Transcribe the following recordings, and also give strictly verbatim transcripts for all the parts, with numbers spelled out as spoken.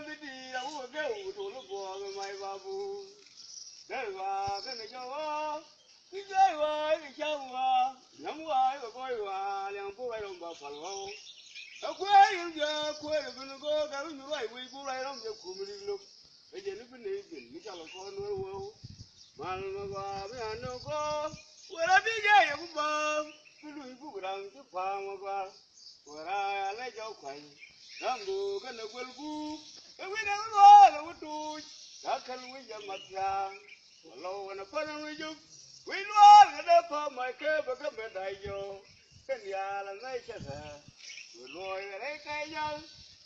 Bi di̱i̱t a wä kɛ wut wä lä buɔɔk ɛ may ba bu. Dee wa kɛnɛ jɔwä. Ki jɔy wa i̱ kɛ ca̱ŋ wa. Nyam wa i̱ kɛ gɔy wa liɛŋ buk rɛy rɔm ba pal wa wä. Ɛ kueer in jɛ kueer in bin go̱o̱k kɛ ru nyuur wa i̱ wi̱i̱ buk rɛy rɔm jɛ kum rik lo̱k. Ɛ jɛ ni bi nɛy ben mi cɔl kɔn wä wä. Mal ma gɔaa mi an ni gɔaa. Wër a bi jɛ yɛ ku bä. Bi luny buk ram ci pa̱a̱m ma gɔaa. Wër a lɛ jɔk kuany. Ram go̱o̱k kɛnɛ guäl guuk. Kɛ wi̱n ɛn luɔɔk ɛ wä tuuc. Ka kɛl wi̱c ɛ mat thia̱a̱ŋ. Wä lɔw wän ɛ pän ɛn wi̱c juk. Wi̱c luɔɔk ɛ dee pa̱a̱m ma kɛ bä kä mɛ da̱c jɔk. Kɛn yaal ɛmɛ cɛ lɛ wä luɔɔc kɛ rɛy kɛ nyal.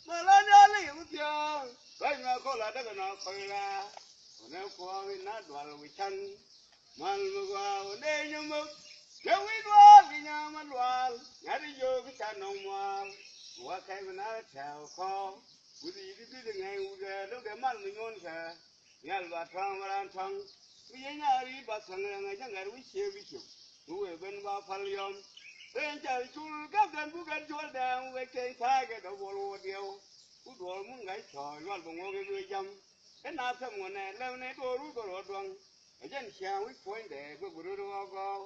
Mɛ la nyal i̱ mi thia̱a̱ŋ. Bäny mɛ kɔl a däk ɛn a kɔc ɣaa. Wä nɛ kuɔɔk in na dual wi̱c can. Mal mi gɔaa wä nɛ nyä mäk. Kɛ wi̱c dual kɛ nyam a lual. Nyat i̱ jiök i̱ ca nɔŋ mual. Wä kɛc mi na tɛ̈ɛ̈u kɔɔk. Wi̱c i̱ di bi di ŋɛny wut kɛ lo̱k kɛ mal mi nyuɔ̱n kɛ. Nhial ba tɔ̱a̱ŋ ba raan tɔ̱a̱ŋ. Mi yeny a ri̱i̱t ba thaŋ rɛŋ a jɛ ŋɛr wi̱c ciëë bi cop. Mi wëë ben ba pal yɔm. Rɛn ca cul gap dɛn buk ɛn cuɔl dɛɛŋ wek cɛny tha̱a̱c kɛ dɔ̱ buɔl wä diɛw. Ku duɔl mun ŋa̱c cɔɔl yual bä ŋuɔk i̱ wee jam. Kä na thɛm ŋuɔnɛ lɛm ni do̱r wi̱c bä ruɔt duaŋ. Ɛ jɛn ciaŋ wi̱c puɔ̱nydɛ bä bi röt ɣɔk gɔɔk.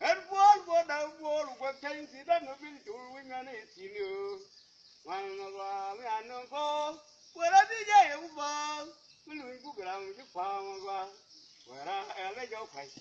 Ɛn buɔl buɔl da̱k buɔl wek cɛny thi̱n däk mi bin cul wi̱c mɛn i̱ thi̱n i̱ ɣöö. Ŋuan ŋa gɔaa mi an ni gɔɔk. Wër a bi jɛ yɛ ku bääk. Mi luny buk ram ci pa̱a̱m a gɔaa. Wër a ɛl ɛ jɔk kuac.